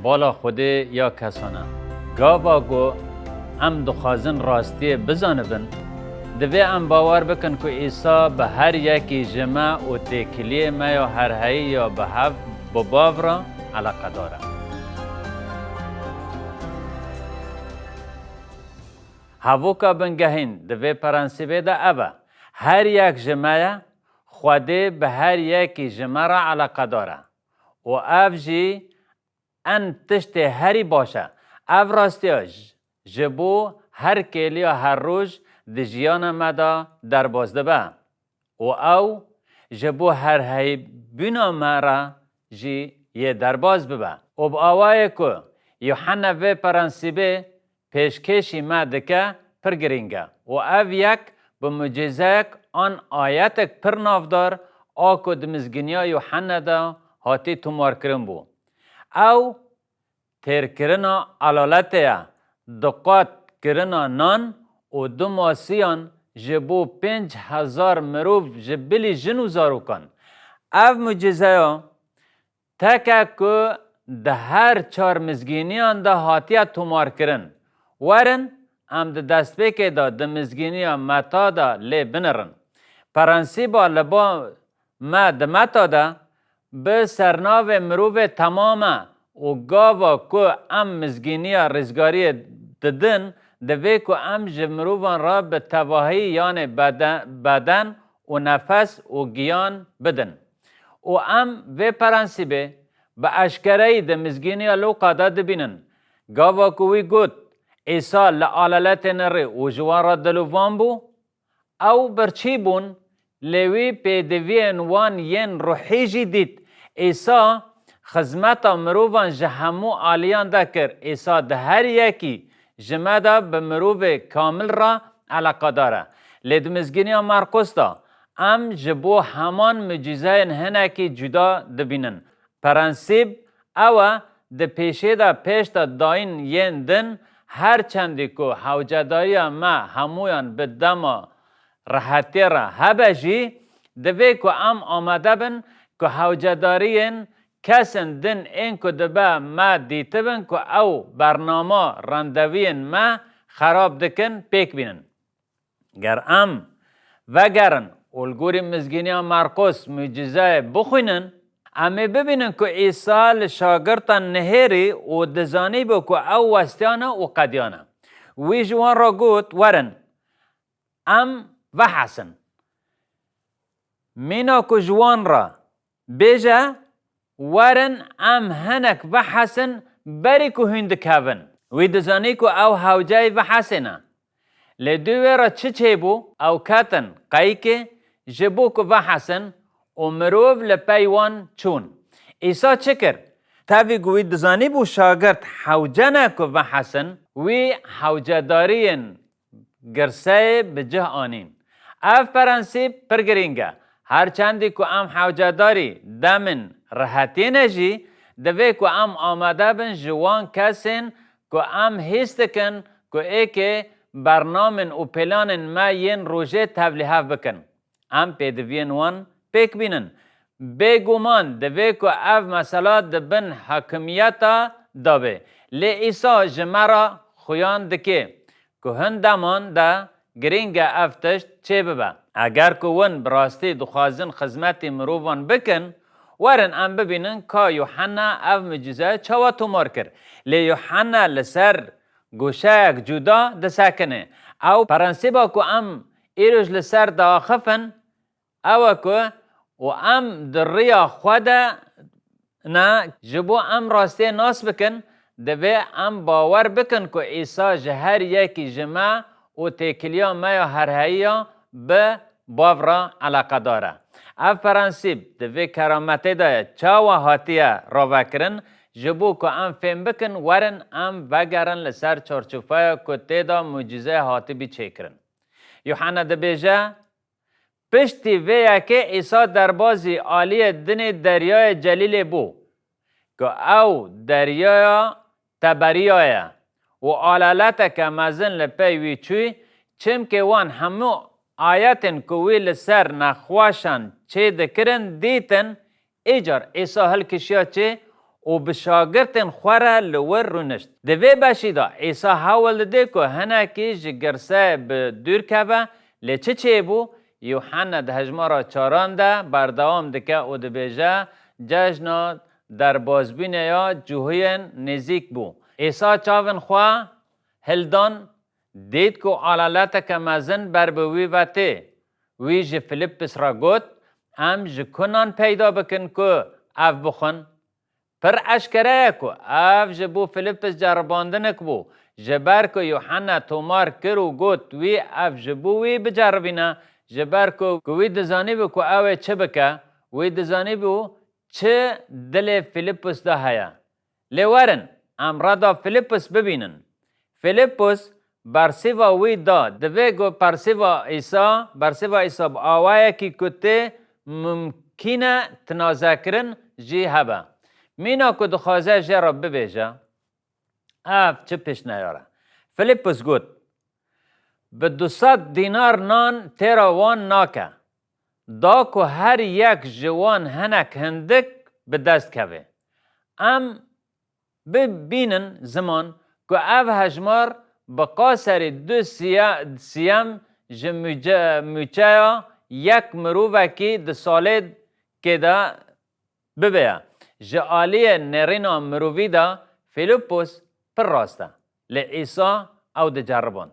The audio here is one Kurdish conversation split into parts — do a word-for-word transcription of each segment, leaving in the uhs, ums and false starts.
Bala Xwedê ya kesane. Gava ku em dixwazin rastiyê bizanibin, divê em bawer bikin ku Îsa bi her yekî ji me û têkiliyê me ya herheyî ya bi hev, bi bav re eleqedar e. Hevoka bingehîn di vê prensîbê de ev e, her yek ji me ye, Xwedê bi her yekî ji me re eleqedar e û ev jî en tiştê herî baş e. Ev rastiya ji, ji bo her kêliya her roj di jiyana me de derbas dibe û ew ji bo herheybûna me re jî yê derbas bibe. Û bi awayê ku Yuhanna vê prensîbê pêşkêşî me dike pir girîng e û ev yek bi mucîzeyek an ayetek pir navdar a ku di Mizgîniya Yuhanna de hatî tomarkirin bû. Ew têrkirina elaletê ye, diqat kirina nan û du masiyan ji bo pênc hezar mirov ji bilî jin û zarokan. Ev mucîzeya teke ku di her çar mizgîniyan de hatiye tomarkirin. Werin, em di destpêkê de di mizgîniya Meta de lê binirin. Prensîba li ba me di Meta de bi sernavê mirovê temam e û gava ku em mizgîniya rîzgariyê didin, divê ku em ji mirovan re bi tevahî, yanê bede-, beden û nefes û giyan bidin. Û em vê prensîbê bi eşkereyî di Mizgîniya Lûqa de dibînin. Gava ku wî got, Îsa li elaletê nirî û ji wan re dilovan bû, ew birçî bûn, lê wî pêdiviyên wan yên ruhî jî dît. Îsa xizmeta mirovan ji hemû aliyan de kir. Îsa di her yekî ji me de bi mirovê kamil re eleqedar e. Lê di Mizgîniya Marqos de em ji bo heman mucîzeyên hinekî cuda dibînin. Prensîb ew e, di pêşê de pêş de dayîn yên din, her çendî ku hewcedariya me hemûyan bi dema rehetiyê re hebe jî, divê ku em amade bin ku hewcedariyên kesên din ên ku dibe me dîtibin ku ew bernama randeviyên me xerab dikin, pêk bînin. Ger em vegerin û li gorî Mizgîniya Marqos mucîzeyê bixwînin, em ê bibînin ku Îsa li şagirtan nihêrî û dizanîbû ku ew westiyane û qediyane. Wî ji wan re got, Werin, em vehesin. Mîna ku ji wan re bêje, Werin, em hinek vehesin, berî ku hûn dikevin. Wî dizanî ku ew hewceyî vehesê ne. Lê dû wê re çi çêbû? Ew ketin qeyikê ji bo ku vehesin û mirov li pey wan çûn. Îsa çi kir? Tevî ku wî dizanîbû şagirt hewce ne ku vehesin, wî hewcedariyên girseyê bi cih anîn. Ev prensîp pir girîng e. Her çendî ku em hewcedarî demên rehetiyê ne jî, divê ku em amade bin ji wan kesên ku em hîs dikin ku êkê bernamên û pêlanên me yên rojê tevlîhev bikin. Em pêdiviyên wan pêk bînin. Bêguman divê ku ev mesela di bin hakimiyeta de be. Lê Îsa ji me re xuyan dike ku hin deman de girîng e ev tişt çêbibe. Eger ku hûn bi rastî dixwazin xizmetî mirovan bikin, werin em bibînin ka Yuhanna ev mucîze çawa tomar kir. Lê Yuhanna li ser goşeyek cuda disekine. Ew prensîba ku em îroj li ser diaxifin, ew e ku û em di riya xwe de ne, ji bo em rastiyê nas bikin, divê em bawer bikin ku Îsa ji her yekî ji me û têkiliya me ya herheyiya bi bav re eleqedar e. Ev prensîp di vê kerametê de ye. Çawa hatiye ravekirin? Ji bo ku em fêm bikin, werin em vegerin li ser çarçoveya ku tê de mucîze hatibî çêkirin. Yuhanna dibêje, Piştî vê yekê Îsa derbazî aliyê dinê Deryayê Celîlê bû, ku ew deryaya Teberiya ye, û alaleteke mezin li pey wî çûy, çimkê wan hemû ayetên ku wî li ser nexweşan çêdikirin dîtin, Îcar Îsa hilkişiya çê û bi şagirtên xwe re li wir rûnişt. Di vê beşî de Îsa hewl dide ku hinekî ji girseyê bi dûr keve, lê çi çêbû? Yûhenna di hejmara çaran de berdewam dike û dibêje, Cejna derbazbûnê ya cihûyên nêzîk bû. Îsa çavên xwe hildan, dît ku alaleteke mezin ber bi wî ve tê. Wî ji Filîpus re got, Em ji ku nan peyda bikin ku ev bixwin? Pir eşkere ye ku ev ji bo Filîpus ceribandinek bû, ji ber ku Yûhenna tomar kir û got, Wî ev ji bo wî biceribîne, ji ber ku, ku wî dizanîbû ku ew ê çi bike, wî dizanîbû çi dilê Filîpus de heye. Lê werin, em reda Filîpus bibînin. Filîpus bersîva wî da, divê ku bersîva Îsa, bersîva Îsa bi awayekî ku tê mimkîn e tinazekirin jî hebe. Mîna ku dixwaze jê re bibêje, ev çi pêşniyar e? Filîpus got, Bi du sed dînar nan têra wan nake, da ku her yek ji wan hinek hindik bi dest keve. Em bibînin ziman ku ev hejmar bi qaserî du siye-, siyem ji mûce-, mûçeya yek mirovekî di salê kê de bibe ye. Ji aliyê nêrîna mirovî de Filîpus pir rast e. Lê Îsa ew diceriband.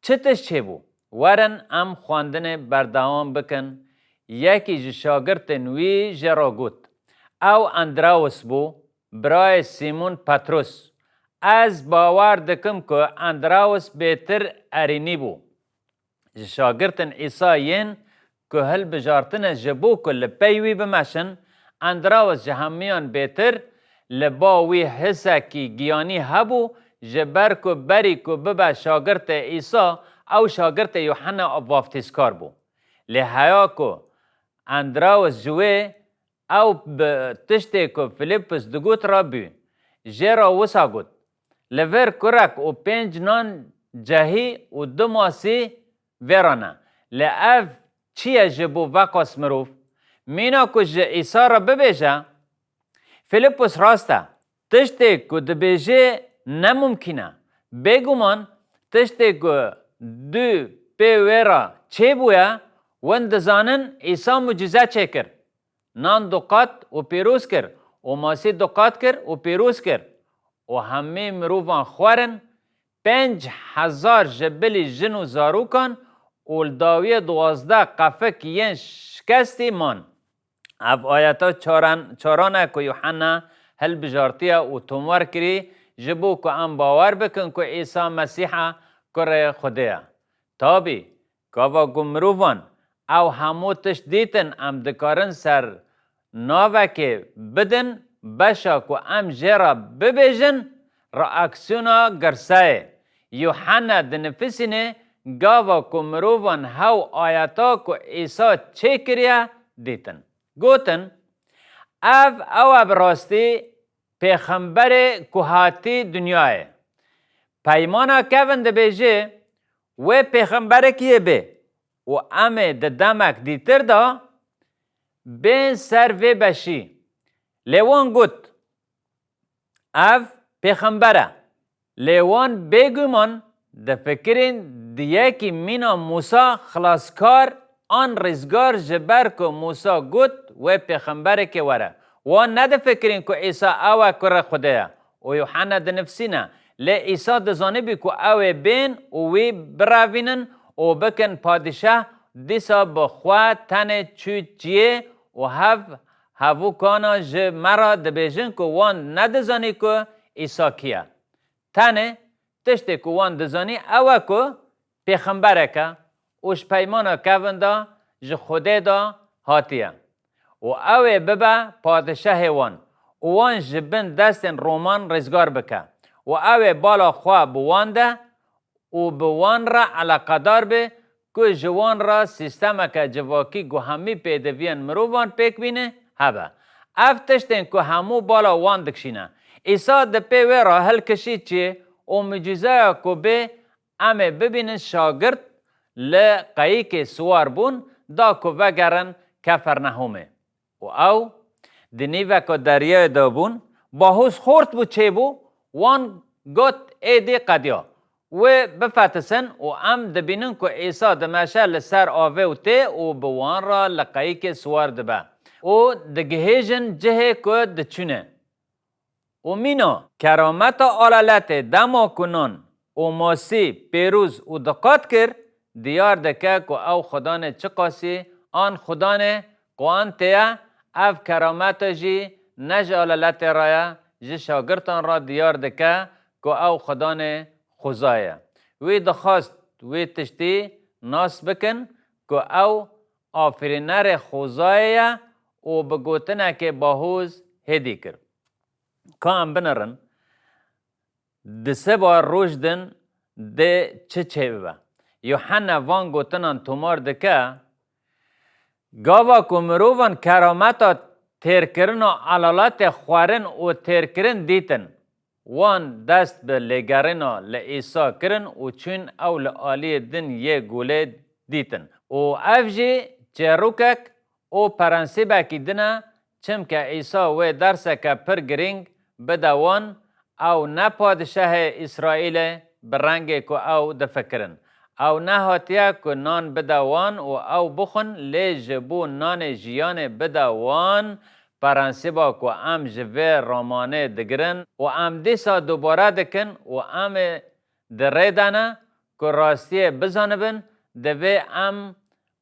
Çi tişt çêbû? Werin em xwendinê berdewam bikin. Yekî ji şagirtên wî jê re got, Ew Andrews bû, birayê Sîmon Petrus. Ez bawer dikim ku Andrews bêtir erînî bû. Ji şagirtên Îsa yên ku hilbijartine ji bo ku li pey wî bimeşin, Andrews ji hemiyan bêtir li ba wî hisekî giyanî hebû, ji ber ku berî ku bibe şagirtê Îsa, ew şagirtê Yûhenna Baftîzkar bû. Lê heya ku Andrews ji wê Ew bi tiştê ku Filîpus digot re bû. Jê re wisa got, Li vir kurek û pênc nan cehî û du masî vê re ne. Lê ev çi ye ji bo veqas mirov? Mîna ku ji Îsa re bibêje, Filîpus rast e. Tiştê ku dibêje ne mumkîn e. Bêguman tiştê ku dû pê wê re çêbûye, win dizanin Îsa mucîze çêkir. Nan du qat û pîroz kir û masî du qat kir û pîroz kir. Û hemî mirovan xwerin, pênc hezar ji bilî jin û zarokan û li dawiyê duwazdeh qefik yên şikestî man. Ev ayeta çaran-, çaran e ku Yûhenna hilbijartiye û tomar kirî, ji bo ku em bawer bikin ku Îsa Mesîh e, Kurê Xwedê ye. Tabî, gava ku mirovan ew hemû tişt dîtin, em dikarin ser navekê bidin, beşa ku em jê re bibêjin, reaksiyona girseyê. Yûhenna dinifisîne, gava ku mirovan hew ayeta ku Îsa çêkiriye dîtin. Gotin, Ev, ew e bi rastî pêxemberê ku hatî dinyayê. Peymana kevin dibêje, Wê pêxemberekî yê bê û em ê di demek dîtir de bên ser vê beşî. Lê wan got, Ev pêxember e. Lê wan bêguman difikirîn di yekî mîna Mûsa xilaskar an rizgar, ji ber ku Mûsa got, Wê pêxemberekê were. Wan nedifikirîn ku Îsa ew e Kurê Xwedê ye. Û Yûhenna dinifsîne, Lê Îsa dizanibî ku ew ê bên û wî birevînin û bikin padîşah, dîsa bi xwe tenê çû çiyê û hev hevûkana ji me re dibêjin ku wan nedizanî ku Îsa kî ye. Tenê tiştê ku wan dizanî ew e ku pêxemberek e û ji peymana kevin de ji Xwedê de hatiye û ew ê bibe padîşahê wan û wan ji bin destên Roman rizgar bike û ew ê bala xwe bi wan de û bi wan re eleqedar be ku ji wan re sîstemeke civakî ku hemî pêdiviyên mirovan pêk bîne hebe. Ev tiştên ku hemû bala wan dikişîne. Îsa di pê wê re hilkişî çi û mucîzeya ku bê em ê bibînin şagirt li qeyikê siwar bûn da ku vegerin Kefernehûmê. Û ew di nîveka deryayê de bûn, Bahûz xort bû çêbû, wan got, êdî qediya. Wê bifetisin û em dibînin ku Îsa dimeşe li ser avê û tê û bi wan re li qeyikê siwar dibe û digihêjin cihê ku diçûne. Û mîna kerameta alaletê dema ku nan û masî pêrûz û diqat kir, diyar dike ku ew Xudanê çiqasî an Xudanê ku an tê ye, ev kerameta jî ne ji alaletê re ye, ji şagirtan re diyar dike ku ew Xudanê xwezayê ye. Wî dixwest wê tiştî nas bikin ku ew afirînerê xwezayê ye û bi gotinekê bahûz hêdî kir. Ka em binirin, di seba roj din dê çi çêbibe? Yuhanna van gotinan tomar dike, gava ku mirovan kerameta têrkirina alaletê xwarin û têrkirin dîtin, wan dest bi lêgerîna li Îsa kirin û çûn ew li aliyê din yê golê dîtin. Û ev jî çêrokek û prensîbekî din e, çimke Îsa wê derseke pir girîng bide wan, ew ne padişahê Îsraîlê bi rengê ku ew difikirin. Ew nehatiye ku nan bide wan û ew bixwin, lê ji bo nanê jiyanê bide wan, prensîba ku em ji vê ramanê digirin û em dîsa dubare dikin û em ê di rê de ne ku rastiyê bizanibin, divê em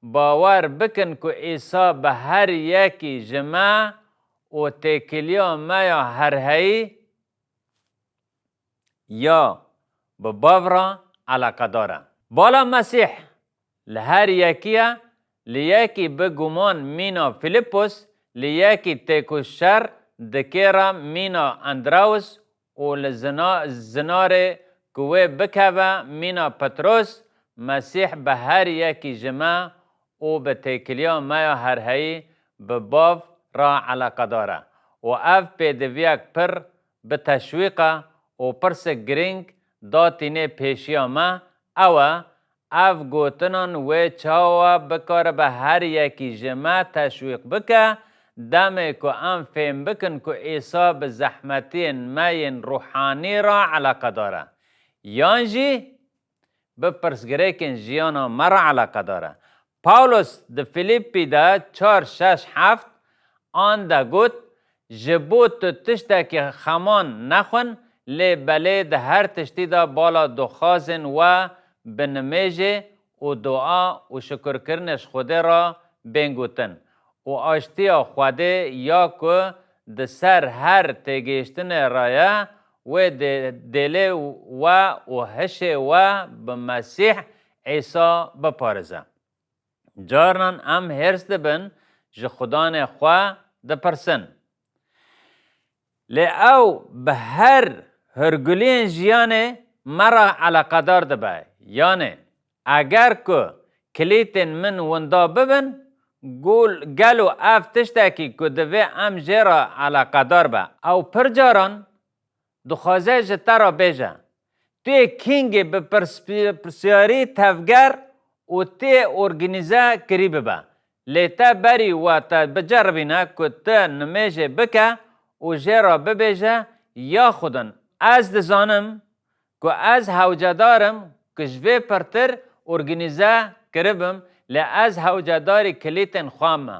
bawer bikin ku Îsa bi her yekî ji me û têkiliya me ya herheyî ya bi bav re eleqedar e. Bala Mesîh li her yekî ye, li yekî bi guman mîna Filîpos, li yekî têkoşer dikê re mîna Andrews û li zina-, zinarê ku wê bikeve mîna Petros, Mesîh bi her yekî ji me û bi têkiliya me ya herheyî bi bav re eleqedar e. Û ev pêdiviyek pir bi teşwîq e û pirsek girîng datînê pêşiya me, ew e, ev gotinan wê çawa bikaribe her yekî ji me teşwîq bike, demê ku em fêm bikin ku Îsa bi zehmetiyên me yên ruhanî re eleqedar e, yan jî bi pirsgirêkên jiyana me re eleqedar e. Pawlos di Filîpî de çar şeş heft an de got, ji bo tu tiştekî xeman nexwin, lê belê di her tiştî de bala doxazên we bi nimêjê û dua û şukurkirinê ji Xwedê re bên gotin û aştiya Xwedê ya ku di ser her têgihiştinê re ye, wê dê-, dêlê we û hişê we bi Mesîh Îsa biparize. Carinan em hêrs dibin, ji Xudanê xwe dipirsin. Lê ew bi her hûrguliyên jiyanê me re eleqedar dibe. Yanê, eger ku kilîtên min winda bibin, gol-, gelo ev tiştekî ku divê em jê re eleqedar be? Ew pir caran dixwaze ji te re bêje, tu yê kîngê bi pirs-, pirsiyarî tevger û tu yê organîze kirî bibe. Lê te berî we te biceribîne ku tu nimêjê bike û jê re bibêje, ya Xwedin, ez dizanim ku ez hewcedar im ku ji vê pirtir organîze kiribim, lê ez hewcedarî kilîtên xwe me.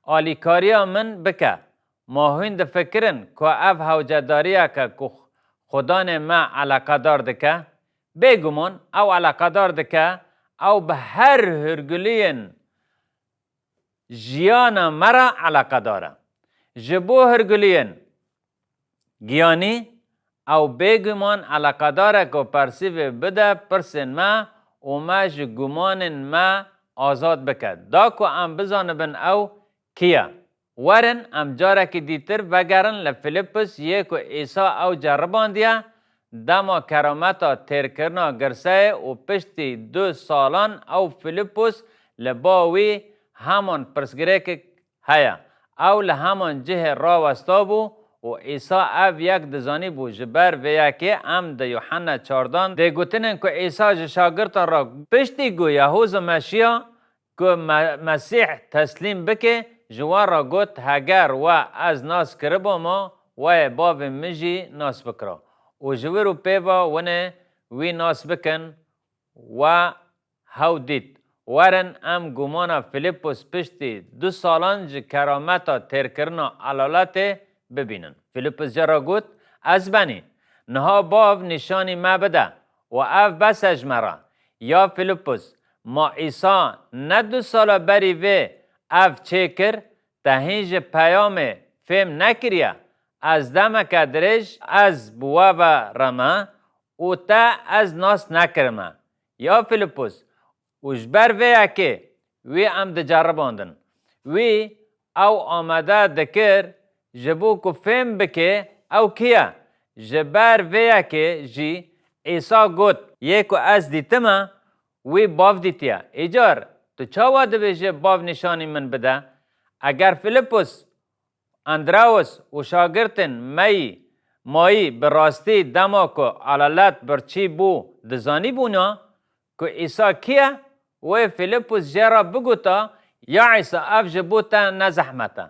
Alîkariya min bike. Ma hûn difikirin ku ev hewcedariyeke ku Xudanê me eleqedar dike? Bêguman ew eleqedar dike, ew bi her hûrguliyên jiyana me re eleqedar e. Ji bo hûrguliyên giyanî, ew bêguman eleqedar e ku persîvê bide pirsên me û me ji gumanên me azad bike, da ku em bizanibin ew kî ye. Werin em carekî dîtir vegerin li Filîpus yê ku Îsa ew ceribandiye, dema kerameta têrkirina girseyê û piştî du salan ew Filîpus li ba wî heman pirsgirêkek heye. Ew li heman cihê rawestabû û Îsa ev yek dizanîbû. Ji ber vê yekê em di Yuhanna çardan dê gotinên ku Îsa ji şagirtan re piştî ku Yehûza meşiya, ku Me-, Mesîh teslîm bike, ji wan re got, heger we ez nas kiribûma, Wê bavê min jî nas bikira. Û ji wir û pêva winê wî nas bikin, we hew dît. Werin em gumana Filipus piştî du salan ji kerameta têrkirina elaletê bibînin. Filipus jê re got, Ez benî. Niha bav nîşanî me bide û ev bes e ji me re. Ya Filipus, ma Îsa ne du sala berî vê ev çêkir? Te hîn ji peyamê fêm nekiriye? Ez demeke dirêj ez bi we ve re me û te ez nas nekirime. Ya Filipus, û ji ber vê yekê wî em diceribandin. Wî ew amade dikir, ji bo ku fêm bike ew kî ye. Ji ber vê yekê jî Îsa got, Yê ku ez dîtime, wî bav dîtiye. Îcar tu çawa dibêjî, Bav nîşanî min bide? Eger Filipus, Andrews û şagirtên me yî mayî bi rastî dema ku elalet birçî bû dizanîbûna ku Îsa kî ye, wê Filipus jê re bigota, Ya Îsa, ev ji bo te ne zehmet e.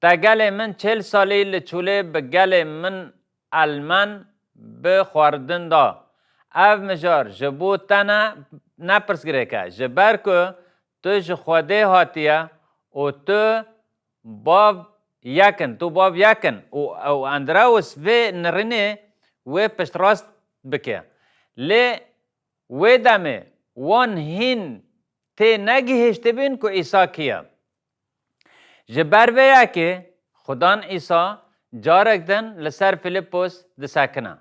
Te gelê min çêl salî li çûlê bi gelê min elmen bi xwardin da. Ev mijar ji bo te ne, ne pirsgirêk e, ji ber ku tu ji Xwedê hatiye û tu bav yek in, tu bav yek in. Û ew Andrews vê nirînê wê piştrast bike. Lê wê demê wan hîn tê negihiştibîn ku Îsa kî ye. Ji ber vê yekê Xudan Îsa carek din li ser Filipus disekine.